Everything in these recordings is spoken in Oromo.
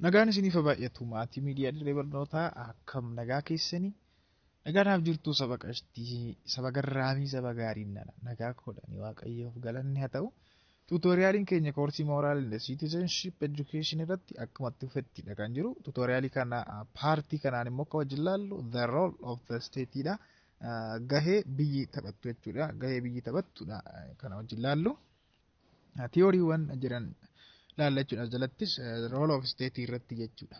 Nagaan isiniif haa baay'atu, maatii miidiyaa Dirree Barnootaa. Akkam nagaa keessanii? Nagaadhaaf jirtuu, saba qashtii, saba garraamii, saba gaariin nana nagaa koodhanii, Waaqayyoof galanni haa ta'u. Tutorialiin keenya koorsii Moral and Citizenship Education irratti akkuma itti fufettidha kan jiru. Tutorialii kana partii kanaan immoo akka wajjin laallu the role of the state dha. Gahee biyyi taphattu jechuudha. Gahee biyyi taphattudha kana wajjin laallu. Tiyooriiwwan jiran laalla jechuudha. Jalattis role of state irratti jechuudha.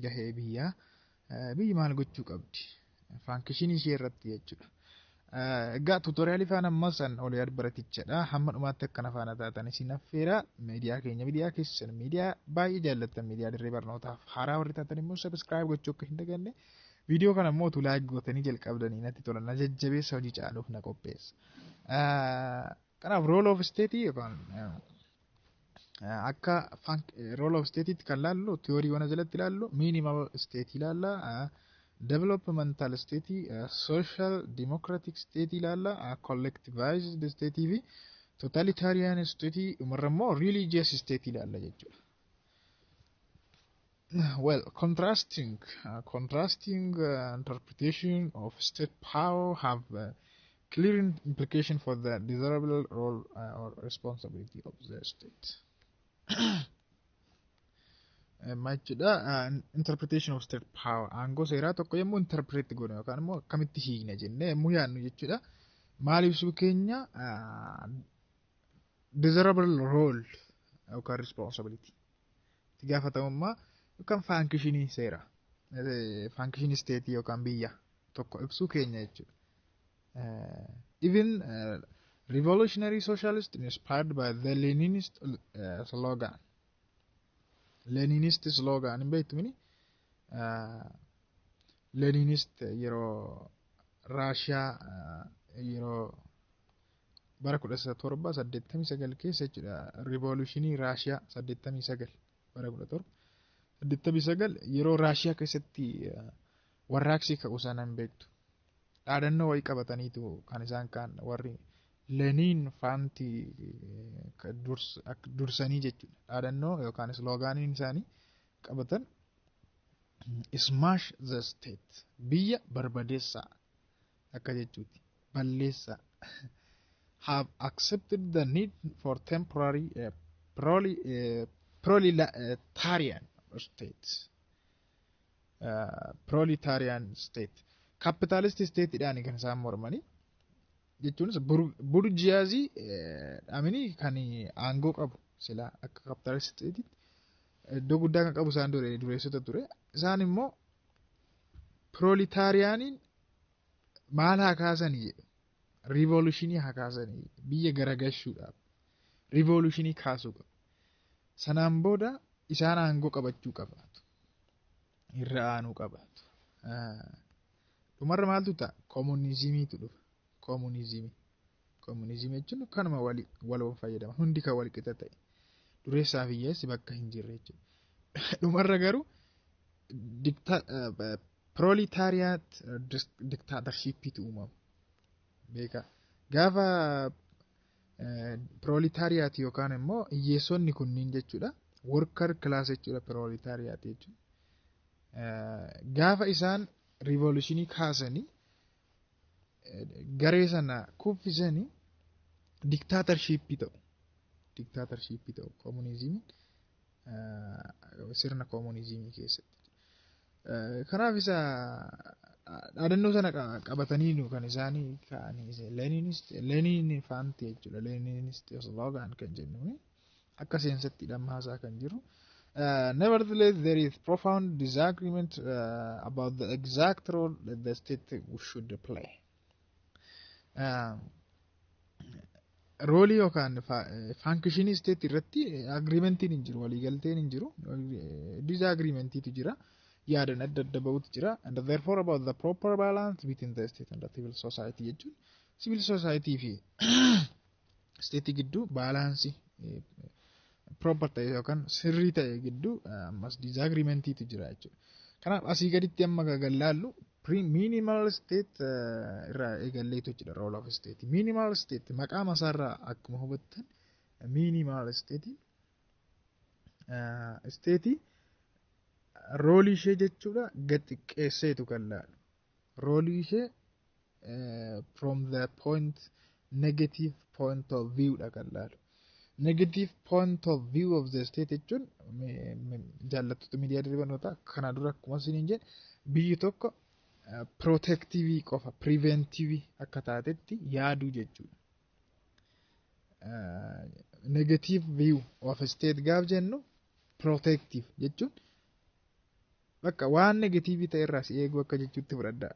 Gahee biyyaa, biyyi maal gochuu qabdi? Functionii ishee irratti jechuudha. Egaa tutorialii faana ammas san olii baratichadha. Hamma dhumaatti akkana faana taatan isin affeera. Miidiyaa keenya, miidiyaa keessan, miidiyaa baay'ee jaallattan, miidiyaa Dirree Barnootaaf haaraa warri taatan immoo subscribe gochuu akka hin daganne. Viidiyoo kana immoo utuu like gootanii jalqabdanii natti tola, na jajjabeessa, hojii caaluuf na qopheessa. Kanaaf role of state yookaan akka role of state kan laallu, tiyooriiwwan jalatti ilaallu, minimal state ilaalla. Developmental state, social democratic state ilaalla, collectivized state fi totalitarian state, dhumarra immoo religious state ilaalla jechuudha. Well, contrasting interpretation of state power have clear implication for the desirable role or responsibility of the state. Maal jechuudha? Interpretation of state power, aangoo seeraa tokko yommuu interpret goonu yookaan immoo akkamitti hiikna jennee yommuu yaadnu jechuudha. Maal ibsuu keenya? Desirable role yookaan responsibility, itti gaafatamummaa yookaan functionii seeraa, functionii state yookaan biyya tokko ibsuu keenya jechuudha. Even revolutionary socialist inspired by the Leninist slogan. Leninist slogan hin beektu mini? Leninist yeroo Raashiyaa, yeroo bara 1789 keessa jechuudha. Revolutionii Raashiyaa 89, bara 1789 yeroo Raashiyaa keessatti warraaqsi ka'u sana hin beektu. Dhaadannoo wayii qabataniitu kan isaan kaan, warri Leniin faanti dursanii jechuudha. Dhaadannoo yookaan sloganiin isaanii qabatan "Smash the state", biyya barbadeessaa akka jechuuti, balleessaa. Have accepted the need for temporary proletarian state. Proletarian state. Capitalist state dhaan kan isaan mormanii jechuunis burjiyaazii dhamini kan aangoo qabu, sila akka capitalist state iddoo guddaa kan qabu isaan dureessota ture. Isaan immoo proletarianiin maal haa kaasanii jedhu? Revolutionii haa kaasanii, biyya garagalchuudhaaf revolutionii kaasuu qabu. Sanaan booda isaan aangoo qabachuu qabaatu. Irra aanuu qabaatu. Dhumarra maaltu ta'a? Koomunizimiitu dhufa. Koomunizimii. Koomunizimii jechuun kanuma waloon fayyadama. Hundi kan wal qixa ta'e. Dureessaa fi hiyyeessi bakka hin jirre jechuudha. Dhumarra garuu proletariat dictatorshipiitu uumama. Beekaa. Gaafa proletariat yookaan immoo hiyyeessonni kunniin jechuudha. Worker class jechuudha proletariat jechuudha. Gaafa isaan revolutionii kaasanii garee sana kuffisanii dictatorshipii ta'u. Dictatorshipii ta'u koomunizimiin sirna koomunizimii keessatti. Kanaaf isa dhaadannoo sana qabatanii kan isaanii ka'anii Leninist, Lenin faanti jechuudha. Leninist slogan kan jennuuni akka seensatti dhammaasaa kan jiru. Nevertheless, there is profound disagreement about the exact role that the state should play. Roleii yookaan functionii state irratti agreementiin hin jiru, waliigalteen hin jiru, disagreementiitu jira, yaadan adda adda bahutu jira, and therefore about the proper balance between the state and the civil society jechuun civil society fi state gidduu balanceii proper ta'e yookaan sirrii ta'e gidduu ammas disagreementiitu jira jechuudha. Kanaaf asii gaditti amma gallaallu minimal state irraa eegalleetu jechuudha role of state. Minimal state maqaa masaarraa akkuma hubattan, minimal state state Roleii ishee jechuudha gad xiqqeesseetu kan laalu. Roleii ishee from the point negative point of view dha kan laalu. Negative point of view of the state jechuun, jaallattoota miidiyaa dirree barnootaa, kana dura akkuma isiniin jedhe biyyi tokko protectiveii qofa, preventiveii akka taatetti yaaduu jechuudha. Negative view of state gaaf jennu, protective jechuun bakka waan negativeii ta'e irraa si eeguu akka jechuutti fudhadhaa.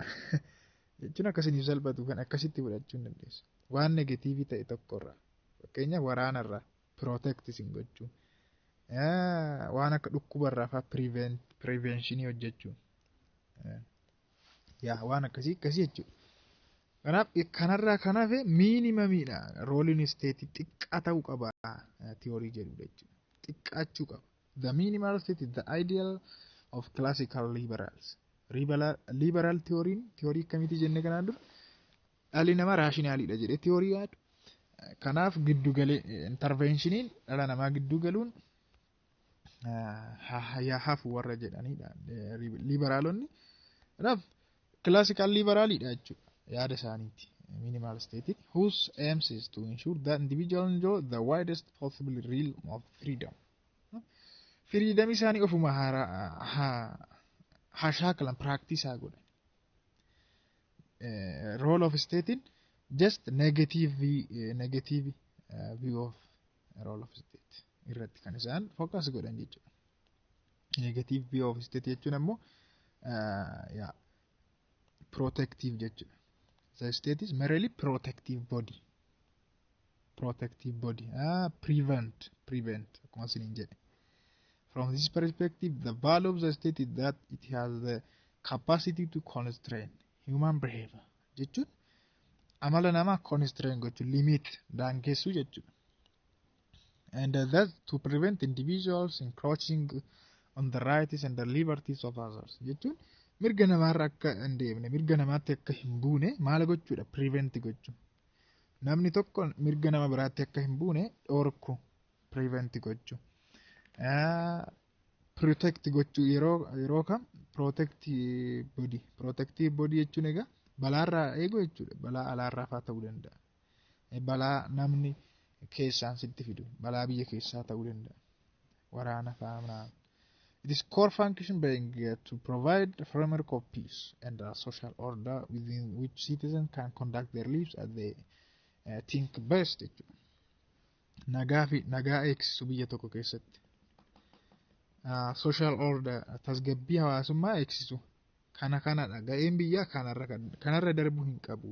Jechuun akkasiniif salphatu kan akkasitti fudhachuu hin dandeessu. Waan negativeii ta'e tokkorraa, fakkeenyaaf waraanarraa protect isin gochuu, waan akka dhukkubarraa fa'aa preventionii hojjechuu, yaa waan akkasii akkasii jechuudha. Kanaaf kanarraa kan hafe minimumiidha. Roleiin stateii xiqqaa ta'uu qaba theory jedhudha jechuudha. Xiqqaachuu qaba. The minimal state is the ideal of classical liberals. Liberal theory theory akkamiiti jenne kanaan dura? Dhalli namaa rationaliidha jedhee theory yaadu. Kanaaf giddu galee interventioniin dhala namaa giddu galuun yaa hafu warra jedhanidha liberalonni. Kanaaf classical liberalidha jechuudha yaada isaaniiti. Minimal state whose aims is to ensure that individual enjoy the widest possible realm of freedom. Freedom isaanii ofuma haa shaakalan, practice haa godhan. Role of state just negative view of role of state irratti kan isaan focus godhan jechuudha. Negative view of state jechuun ammoo yaa protective jechuudha. The state is merely protective body. Protective body. Prevent akkuma isiniin jedhe. From this perspective, the value of the state is that it has the capacity to constrain human behavior jechuun amala namaa constrain gochuu, limit, daangessuu jechuudha. And that to prevent individuals encroaching on the rights and the liberties of others jechuun mirga namaarra akka hin deemne, mirga namaatti akka hin buune maal gochuudha? Prevent gochuu. Namni tokko mirga nama biraatti akka hin buune dhorku, prevent gochuu. Protect gochuu yeroo kam? Protect body. Protective body jechuun egaa balaarraa eeguu jechuudha. Balaa alaarraa fa'aa ta'uu danda'a. Balaa namni keessaan sitti fidu, balaa biyya keessaa ta'uu danda'a. Waraana fa'aa. It is core function being to provide a framework of peace and a social order within which citizens can conduct their lives as they think best jechuudha. Nagaa fi nagaa eegsisu biyya tokko keessatti. Social order, tasgabbii hawaasummaa eegsisu. Kana kanadha. Ga'een biyyaa kanarra darbuu hin qabu.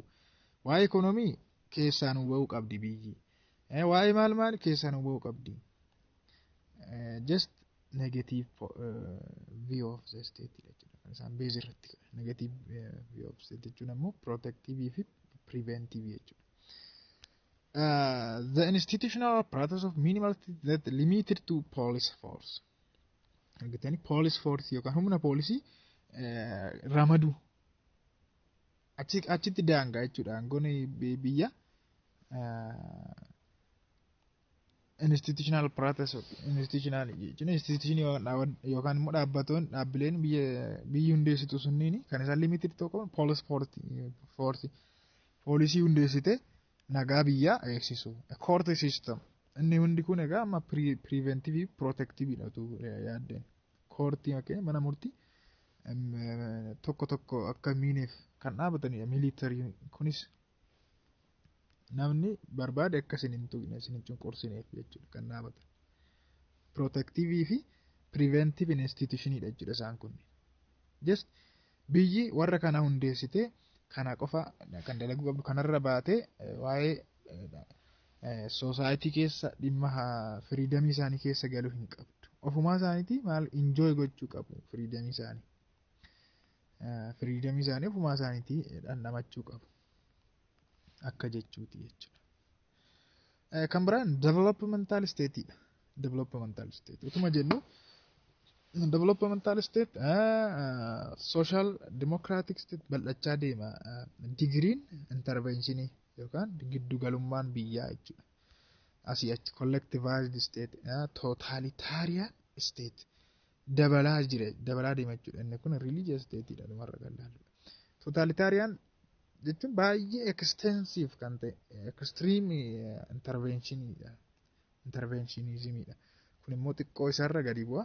Waa'ee ikonoomii keessaan ba'uu qabdi biyyi. Waa'ee maal maal keessaan ba'uu qabdi. Just negative view of the state jechuudha. Kan isaan base irratti negative view of state jechuun ammoo protective fi preventive jechuudha. The institutional apparatus of minimal state that limited to police force. Argitanii, police force yookaan humna poolisii ramaduu achitti daangaa jechuudha. Aangoon biyya institutional apparatus, institutional jechuun institutionii yookaan immoo dhaabbatoon, dhaabbileen biyya biyyi hundeessitu sunniin kan isaan limited tokko police force, poolisii hundeessite nagaa biyyaa eegsisu. Court system, inni hundi kun egaa amma preventive, protective dha yaaddeen. Courtii fakkeenya mana murtii tokko tokko akka miineef kan dhaabatanidha. Military kunis namni barbaade akka isin hin tuqne, isin hin cunqursineef jechuudha kan dhaabatan. Protective fi preventive institutionidha jechuudha isaan kun. Just biyyi warra kana hundeessitee kana qofa kan dalaguu qabdu, kanarra baatee waa'ee society keessa, dhimma freedomii isaanii keessa galuu hin qabdu. Ofumaa isaaniitii maal enjoy gochuu qabu freedomii isaanii. Freedomii isaanii ofumaa isaaniitii dhandhamachuu qabu. Akka jechuuti jechuudha. Kan biraan developmental stateidha. Developmental state. Utuma jennu developmental state, social democratic state bal'achaa deema. Degreeiin interventionii yookaan giddugalummaan biyyaa jechuudha. Asii achi collectivized state, totalitarian state. Dabalaa jira, dabalaa deema jechuudha. Inni kun religious stateidha dhumarra kan ilaallu. Totalitarian jechuun baay'ee extensive kan ta'e, extreme interventionidha. Interventionismidha. Kun immoo xiqqoo isarra gadi bu'a.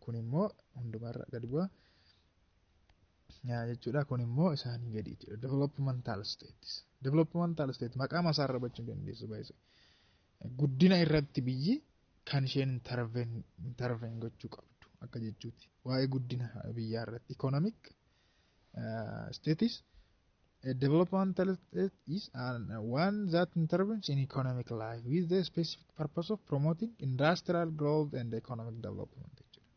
Kun immoo hundumarra gadi bu'a jechuudha. Kun immoo isaanii gadi jechuudha. Developmental states. Developmental state maqaa masaarra hubachuu dandeessu baay'ee. Guddina irratti biyyi kan isheen intervene gochuu qabdu akka jechuuti. Waa'ee guddina biyyaa irratti economic states. A developmental state is one that intervenes in economic life with the specific purpose of promoting industrial growth and economic development jechuudha.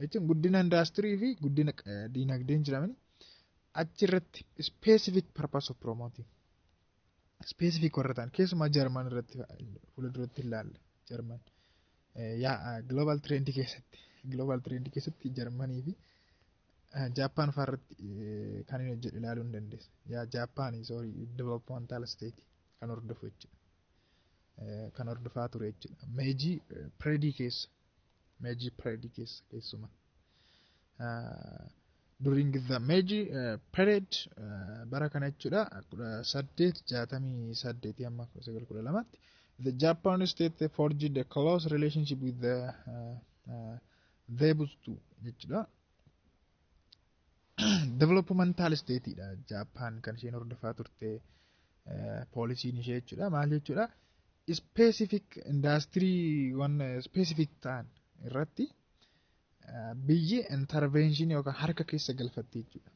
Jechuun guddina indaastirii fi guddina diinagdeen jiramani achirratti specific purpose of promoting specific warra ta'an, keessumaa Jarman irratti fuulduratti ilaalla. Jarman yaa global trend keessatti Jarmanii fi Jaappaan fa'aa irratti kan inni hojjedhu ilaaluu hin dandeessa. Yaa Jaappaan, sorry, developmental state kan hordofu jechuudha. Kan hordofaa ture jechuudha. Meiji period keessa keessumaa. During the Meiji period, bara kana jechuudha, 1868 hamma 1912tti, the Japan state forged a close relationship with the Zaibatsu jechuudha. Developmental stateidha Japan kan isheen hordofaa turte, policyn ishee jechuudha. Maal jechuudha? Specific industry waan specific ta'an irratti biyyi intervention yookaan harka keessa galfatte jechuudha.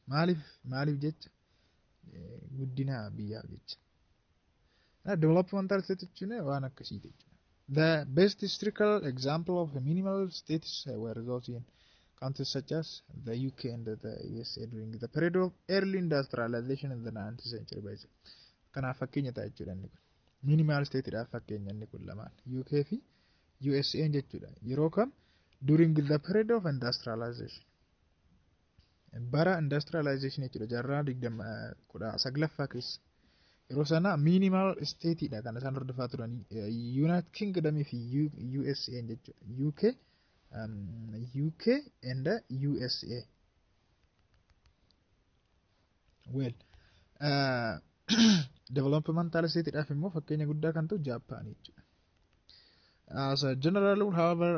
Maaliif jecha? Guddina biyyaaf jecha. Developmental state jechuun waan akkasiiti jechuudha. The best historical example of a minimal states were those in countries such as the UK and the USA during the period of early industrialization in the 19th century. By kanaaf fakkeenya ta'a jechuudha inni kun. Minimal stateidhaaf fakkeenya inni kun lamaan. UK fi USA jechuudha. Yeroo kam? During the period of industrialization. Bara industrialization jechuudha, jaarraa 19ffaa keessa. Yeroo sana minimal stateidha kan isaan hordofaa turan United Kingdom fi USA jechuudha. UK and USA. Well, developmental stateidhaaf immoo fakkeenya guddaa kan ta'u Jaapaan jechuudha. As a general rule, however,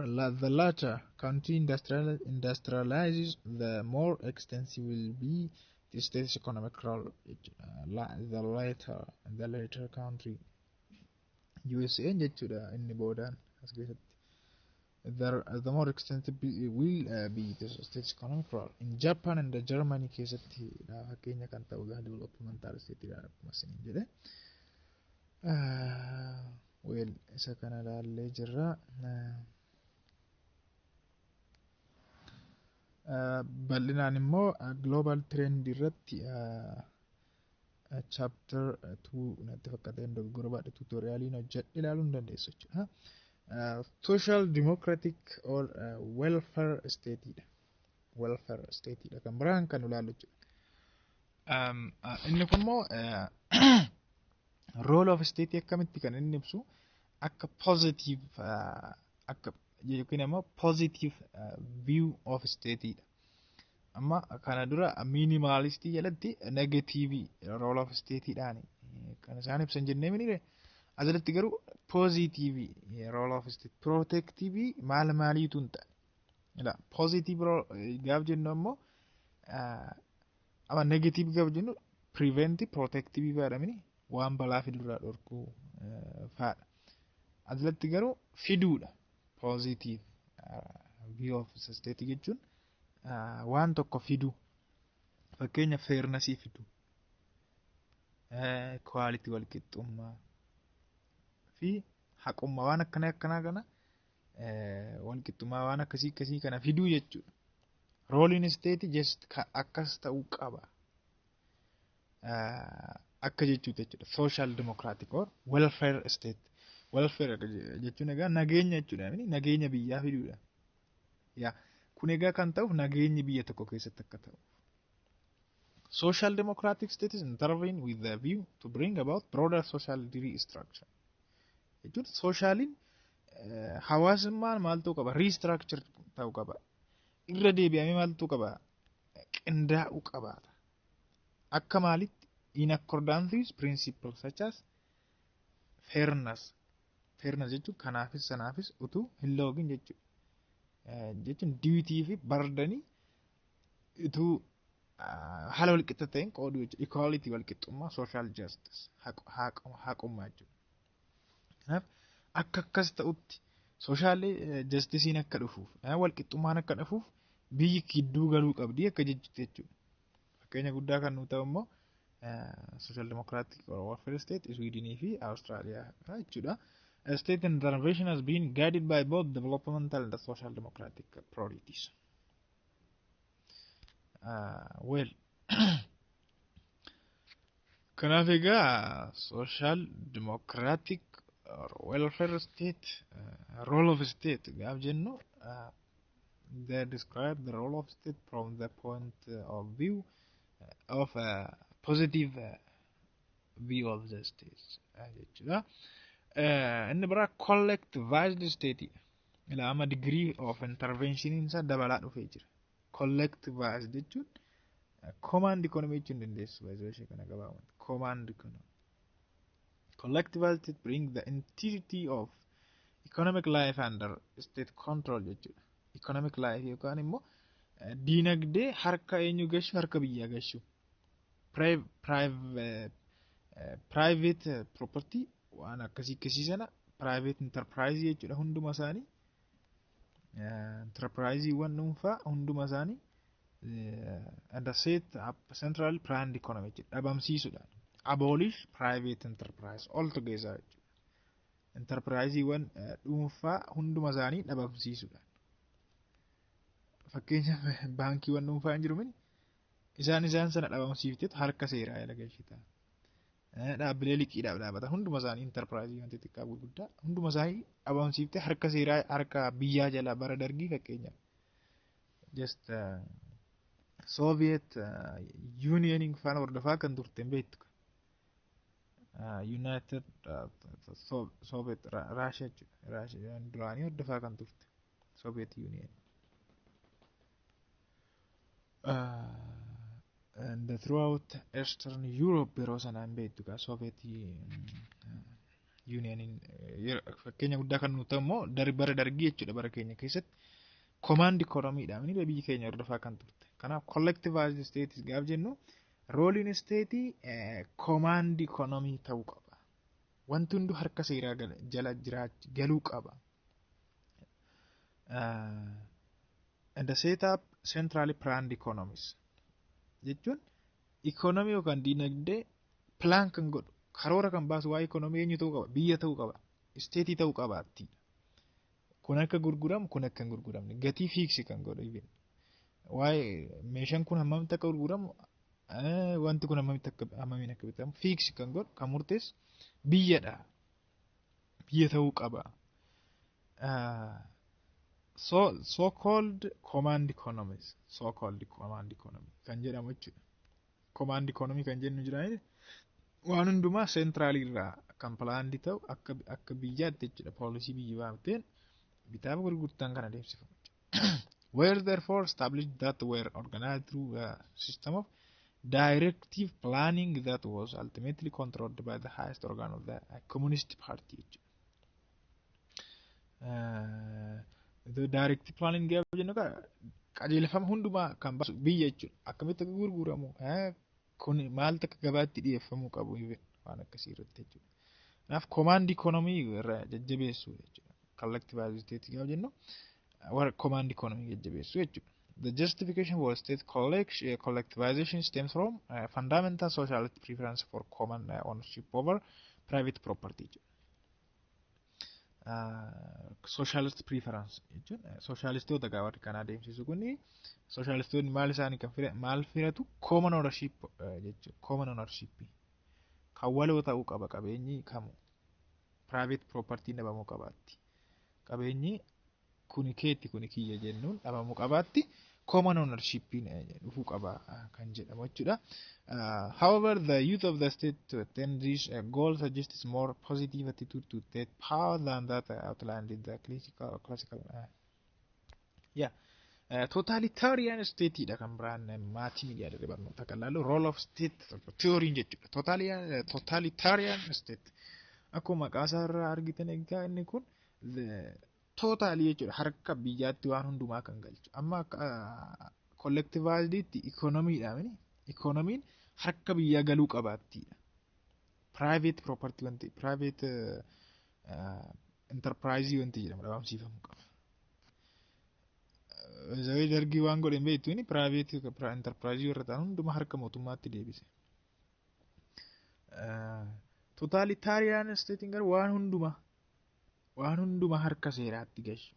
the later country industrializes, the more extensive will be the state's economic role jechuudha. The later country, USA jechuudha inni boodaan as keessatti. The more extensive will be the state's economic role. In Japan and the Germany keessatti fakkeenya kan ta'u developmental state akkuma isiniin jedhe. Well, isa kana ilaallee jirra. Bal'inaan immoo global trend irratti chapter 2 natti fakkaata, hin dogoggora baadhe, tutorialiin hojjedhe ilaaluu hin dandeessu jechuudha. Social democratic or welfare state dha. Welfare state dha kan biraan kan ilaallu jechuudha. Inni kun immoo role of state akkamitti kan inni ibsu, akka positive akka yookiin immoo positive view of state dha. Amma kana dura minimalistii jalatti negative role of state dhaan kan isaan ibsan jennee minire, asirratti garuu positive role of state, protective maal maaliitu hin ta'e. Ila positive gaaf jennu ammoo, amma negative gaaf jennu prevent, protective faadhamini waan balaa fidurraa dhorkuu faadha. Asirratti garuu fiduudha. Positive view of state jechuun waan tokko fiduu, fakkeenya fairnessii fiduu, equality, walqixxummaa fi haqummaa, waan akkana akkanaa kana, walqixxummaa, waan akkasii akkasii kana fiduu jechuudha. Roleiin state just akkas ta'uu qaba. Akka jechuuti jechuudha. Social democratic or welfare state. Welfare jechuun egaa nageenya jechuudha. Nageenya biyyaa fiduudha. Yaa kun egaa kan ta'uuf nageenyi biyya tokko keessatti akka ta'u. Social democratic states intervene with the view to bring about broader social restructure. Jechuun socialiin Hawaasummaan maal ta'uu qaba? Restructure ta'uu qaba. Irra deebi'amee maal ta'uu qaba? Qindaa'uu qabaata. Akka maalitti? In accordance with principles such as fairness. Fairness jechuun kanaafis sanaafis utuu hin loogin jechuudha. Jechuun duty fi burdenii utuu haala walqixa ta'een qooduu jechuudha. Equality, walqixxummaa, social justice, haqummaa jechuudha. Kanaaf akka akkas ta'utti social justiceiin akka dhufuuf, walqixxummaan akka dhufuuf biyyi gidduu galuu qabdi akka jechuutti jechuudha. Fakkeenya guddaa kan nu ta'u immoo social democratic or welfare state Sweden fi Australia jechuudha. State intervention has been guided by both developmental and social democratic priorities. Well, kanaaf egaa social democratic or welfare state, role of state gaaf jennu, they describe the role of state from the point of view of a positive view of the state jechuudha. Inni biraa collectivized state. Ila amma degree of intervention isaa dabalaa dhufee jira. Collectivized jechuun command economy jechuun dandeessu baay'ee ishee kana gabaabumatti. Command economy. Collectivized state bring the entirety of economic life under state control jechuudha. Economic life yookaan immoo diinagdee harka eenyu gashu? Harka biyyaa gashu. Private property waan akkasii akkasii sana, private enterprise jechuudha, hunduma isaanii, enterpriseiiwwan dhuunfaa hunduma isaanii, and set up central planned economy jechuudha, dhabamsiisuudhaan, abolish private enterprise altogether jechuudha. Enterpriseiiwwan dhuunfaa hunduma isaanii dhabamsiisuudhaan. Fakkeenyaaf baankiiwwan dhuunfaa hin jiru mini? Isaan sana dhabamsiifteetu harka seeraa jala galchita. Dhaabbilee liqiidhaaf dhaabatan hunduma isaanii, enterpriseiiwwan xixiqqaa gurguddaa hunduma isaanii dhabamsiiftee harka seeraa, harka biyyaa jala, bara Dargii fakkeenyaaf. Just Soviet Union faana hordofaa kan turte hin beektu. United Soviet Russia jechuudha. Russia duraanii hordofaa kan turte. Soviet Union. And throughout Eastern Europe yeroo sanaa hin beektu kaa Soviet Union. Fakkeenya guddaa kan nu ta'u immoo bara Dargii jechuudha. Bara keenya keessatti command economyidhaan inni biyyi keenya hordofaa kan turte. Kanaaf collectivized states gaaf jennu roleiin stateii command economy ta'uu qaba. Wanti hunduu harka seeraa jala galuu qaba. And the set up centrally planned economies jechuun economy yookaan diinagdee plan kan godhu, karoora kan baasu, waa'ee economy eenyu ta'uu qaba? Biyya ta'uu qaba, stateii ta'uu qabaatti. Kun akka gurguramu, kun akka hin gurguramne gatii fix kan godhu, even waa'ee meeshaan kun hammamitti akka gurguramu, wanti kun hammamitti akka, hammamiin akka bitamu fix kan godhu, kan murteessu biyyadha, biyya ta'uu qaba. So called command economies, so called command economy kan jedhamu jechuudha. Command economy kan jennu jira, waan hundumaa centralii irraa kan planned ta'u, akka biyyaatti jechuudha, policy biyyi baafteen bitaaf gurgurtaan kan adeemsifamu. Were therefore established that were organized through a system of directive planning that was ultimately controlled by the highest organ of the Communist Party jechuudha. Directive planning gaafa jennu qajeelfama hundumaa kan baasu biyya jechuudha. Akkamitti akka gurguramu, kun maaltu akka gabaatti dhiyeeffamuu qabu, waan akkasii irratti jechuudha. Kanaaf command economy irra jajjabeessu jechuudha. Collectivized state gaafa jennu warra command economy jajjabeessu jechuudha. The justification for state collectivization stems from fundamental social preference for common ownership over private property jechuudha. Socialist preference jechuun socialistoota gaa warri kana adeemsisu kuni. Socialistoonni maal isaanii kan maal filatu? Common ownership jechuudha. Common ownership kan waloo ta'uu qaba, qabeenyi kamu private property dhabamuu qabaatti. Qabeenyi kuni keetti, kuni kiyya jennuun dhabamuu qabaatti. Common ownership dhufuu qaba kan jedhamu jechuudha. However, the use of the state to attain this goal suggests more positive attitude to state power than that outlined in the classical. Yeah. Totalitarian state dha kan biraan, maatii miidiyaa dirree barnoota kan laallu role of state theory jechuudha. Totalitarian state akkuma maqaa isaa irraa argitan egaa inni kun totally jechuudha, harka biyyaatti waan hundumaa kan galchu. Amma akka collectivized economyidha mini economyn harka biyyaa galuu qabaattiidha. Private property wanti, private enterprise wanti jedhamu dhabamsiifamuu qaba. Zawee Dargii waan godhe hin beektu, inni private enterprise warra ta'an hundumaa harka mootummaatti deebise. Totalitarian state garuu waan hundumaa harka seeraatti galchu.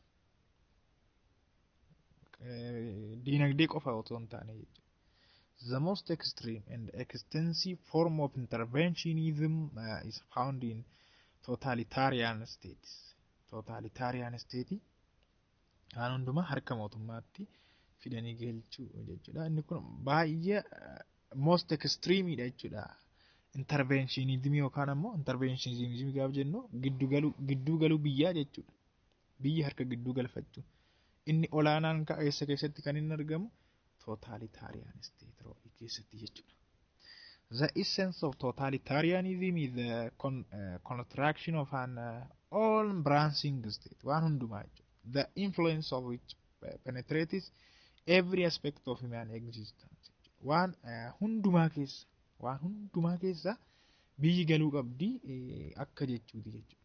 Diinagdee qofa otoo hin taane jechuudha. The most extreme and extensive form of interventionism is found in totalitarian states. Totalitarian state waan hundumaa harka mootummaatti fidanii galchuu jechuudha. Inni kun baay'ee most extremeidha jechuudha. Interventionism yookaan ammoo interventionism gaafa jennu gidduu galuu biyyaa jechuudha. Biyya harka gidduu galfachuu. Inni olaanaan eessa keessatti kan inni argamu? Totalitarian state role keessatti jechuudha. The essence of totalitarianism is the construction of an all-embracing state. Waan hundumaa jechuudha. The influence of which penetrates every aspect of human existence. Waan hundumaa keessa biyyi galuu qabdi akka jechuuti jechuudha.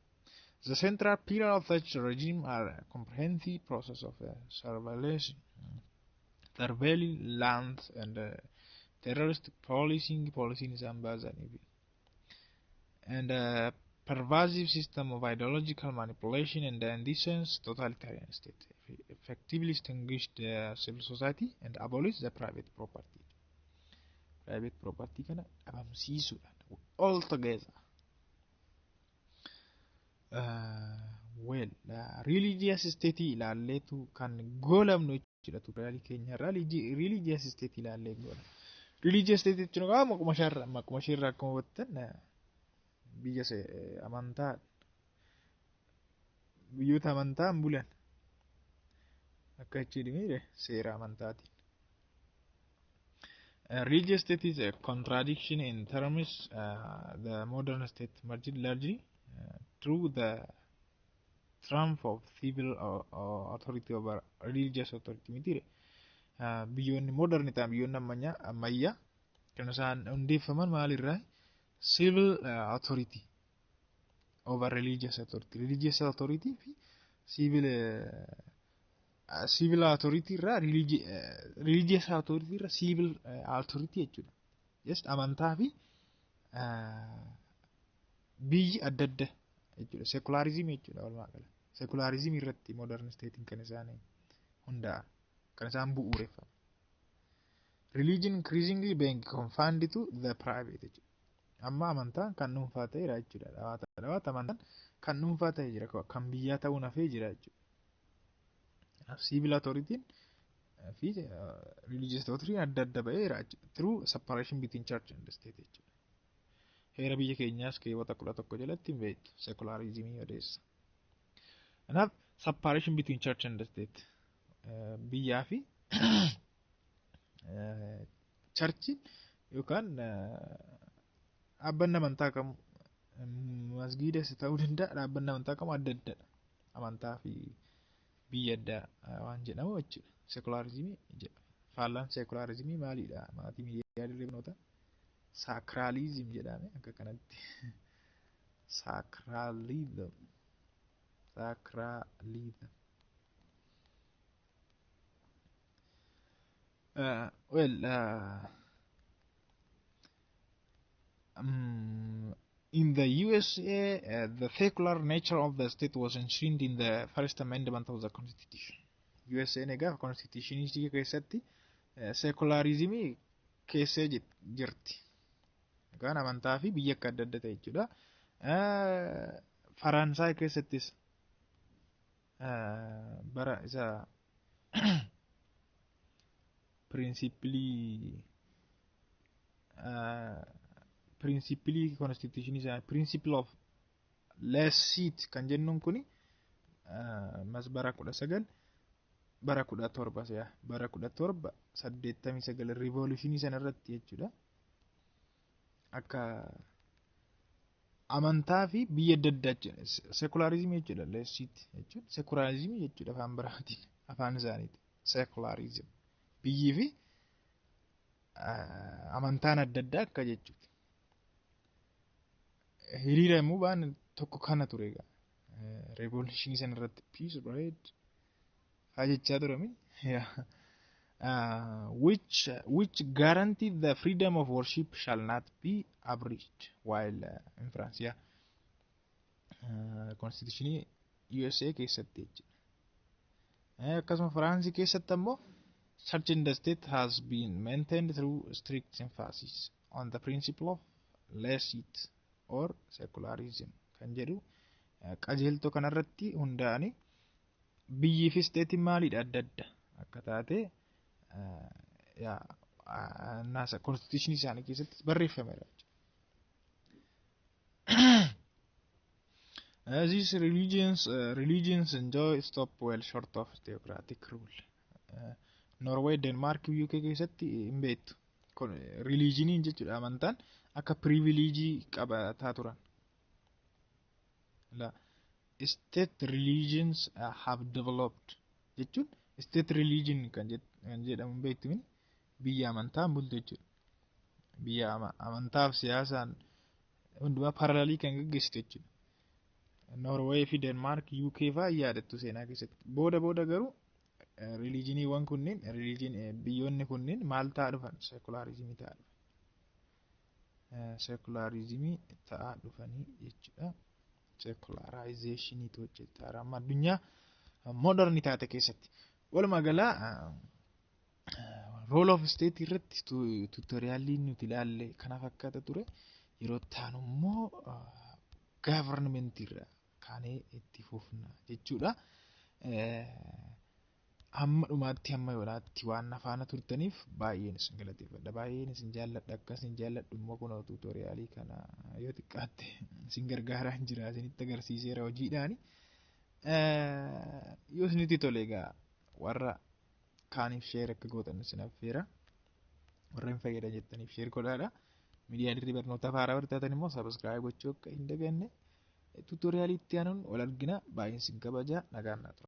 The central pillar of such regime are a comprehensive process of surveillance and terrorist policing, policing isaan baasanii and a pervasive system of ideological manipulation, and in this sense totalitarian state effectively extinguished the civil society and abolish the private property. Private property kana dhabamsiisuudhaan all together. Well, religious state ilaalleetu kan goolabnu jechuudha. Tutorialii keenya irraa religious state ilaallee goola. Religious state jechuun egaa maquma isheerraa akkuma hubattan biyya amantaa, biyyoota amantaan bulan akka jechuudha, seera amantaatiin. Religious state is a contradiction in terms. The modern state emerged largely through the triumph of civil authority over religious authority mitiire. Biyyoonni modern ta'an, biyyoonni ammayyaa kan isaan hundeeffaman maalirraa? Civil authority over religious authority, religious authority fi civil authority irraa, religious authority irraa civil authority jechuudha. Just amantaa fi biyyi adda adda jechuudha. Secularism jechuudha walumaa gala. Secularism irratti modern state kan isaan hundaa'an, kan isaan bu'uureffaman. Religion increasingly being confined to the private jechuudha. Amma amantaan kan dhuunfaa ta'eera jechuudha. Dhawaata dhawaata amantaan kan dhuunfaa ta'ee jira, kan biyyaa ta'uun hafee jira jechuudha. Civil authority fi religious authority adda adda ba'eera jechuudha. Through separation between church and state jechuudha. Heera biyya keenyaas keewwata 11 jalatti hin beektu, secularismii odeessa. Kanaaf separation between church and state, biyyaa fi churchiin yookaan dhaabbanni amantaa kamuu, masgiidas ta'uu danda'a, dhaabbanni amantaa kamuu adda addadha. Amantaa fi biyya adda waan jedhamu jechuudha. Secularismii jedhama. Faallaan secularismii maalidha? Maatii miidiyaa dirree barnoota, sacralism jedhame akka kanatti. Sacralism. Sacralism. Well, in the USA, the secular nature of the state was enshrined in the First Amendment of the Constitution. USA egaa Constitution keessatti secularismii keessee jirti. Yookaan amantaa fi biyya akka adda adda ta'e jechuudha. Faransaay keessattis bara isa Principle constitution isaa, principle of laicity kan jennuun kuni mas bara 19, bara 17 si'a bara 1789 revolutionii sana irratti jechuudha. Akka amantaa fi biyya adda addaa jechuudha. Secularismii jechuudha. Laicity jechuun secularismii jechuudha afaan biraatiin, afaan isaaniiti. Secularism. Biyyii fi amantaan adda addaa akka jechuudha. Hiriira yommuu ba'an tokko kana ture egaa. Revolutionii sana irratti "peace bread" haa jechaa turami. Which guarantee the freedom of worship shall not be abridged while in France, yeah. Constitutionii USA keessatti jechuudha. Akkasuma Firaansii keessatti ammoo church in the state has been maintained through strict emphasis on the principle of laicity or secularism kan jedhu qajeeltoo kanarratti hundaa'anii biyyii fi stateiin maalidha adda adda akka taate naasa constitutionii isaanii keessatti barreeffameera. These religions enjoy stop well short of theocratic rule. Norway, Denmark, UK keessatti hin beektu. Religioniin jechuudha, amantaan akka privilegeii qabataa turan. State religions have developed jechuun state religion kan jedhamu hin beektu, biyya amantaan bultu jechuudha. Biyya amantaaf siyaasaan hundumaa parallelii kan gaggeessitu jechuudha. Norway fi Denmark, UK fa'aa yaadattu seenaa keessatti. Booda booda garuu religioniiwwan kunneen, religion biyyoonni kunneen maal ta'aa dhufan? Secularismii ta'aa dhufan. Secularismii ta'aa dhufanii jechuudha. Secularization'iitu hojjetaa amma addunyaa modern taate keessatti. Walumaa galaa role of state irratti tutorialii nuti ilaalle kana fakkaata ture. Yeroo taanu immoo governmentii irra kaanee itti fufna jechuudha. Hamma dhumaatti, hamma yoonaatti waan afaana turtaniif baay'een isin galateeffadha. Baay'een isin jaalladha. Akka isin jaalladhu immoo kunoo tutorialii kana yoo xiqqaatte isin gargaaraa hin jira, isinitti agarsiiseera hojiidhaani. Yoo isinitti tole egaa warra kaaniif share akka gootan isin affeera. Warra hin fayyada jettaniif share godhaadha. Miidiyaa dirree barnootaa haaraa bartaatan immoo subscribe gochuu akka hin daganne. Tutorialii itti aanuun wal argina. Baay'een isin kabaja. Nagaan naa tura.